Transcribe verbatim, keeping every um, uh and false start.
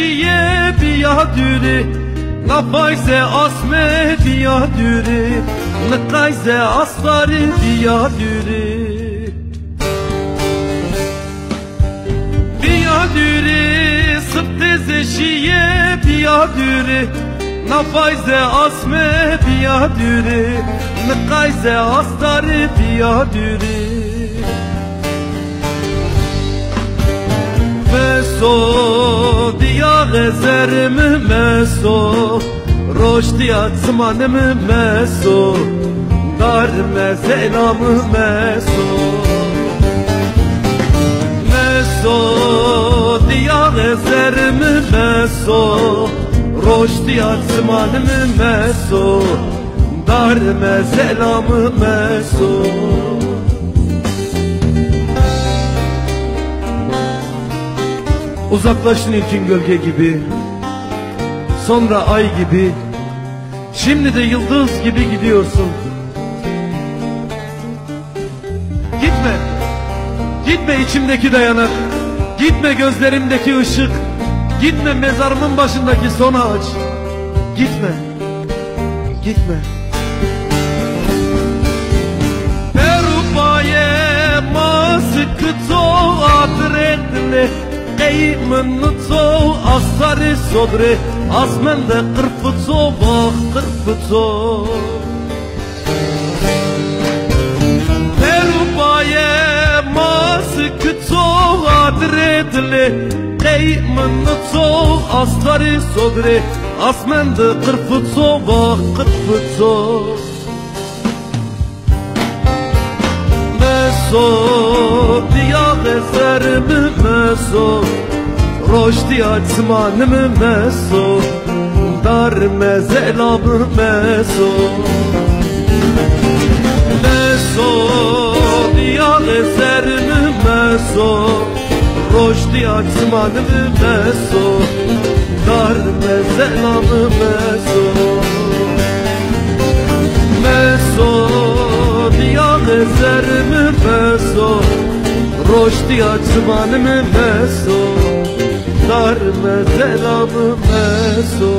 Şîye bîya dûrî, na fayze asme bîya dûrî, niqayze astarî bîya dûrî. Bîya dûrî, sifte ze şîye bîya dûrî, na fayze asme bîya dûrî, niqayze astarî bîya dûrî. Meso, dîyaxe zerrî mi meso, roştîya çimanî mi meso, darme zelamî meso. Meso, dîyaxe zerrî mi meso, roştîya çimanî mi meso, darme zelamî meso. Uzaklaştın ilkin gölge gibi, sonra ay gibi, şimdi de yıldız gibi gidiyorsun. Gitme, gitme içimdeki dayanak, gitme gözlerimdeki ışık, gitme mezarımın başındaki son ağaç. Gitme. Gitme. Berupaye masıkıto adretli, qeymin to astarî sodre, asmende qırfıto, bah qırfıto. Berupaye masıkıto adretli, qeymin to astarî sodre, asmende qırfıto, bah qırfıto. Meso, dîyaxe zerrî mi meso, roştîya çimanî mi meso, darme zelamî meso. Meso, dîyaxe zerrî mi meso, roştîya çimanî mi meso, darme zelamî meso. Meso, dîyaxe zerrî mi meso, roştîya çimanî mi meso, darme zelamî meso.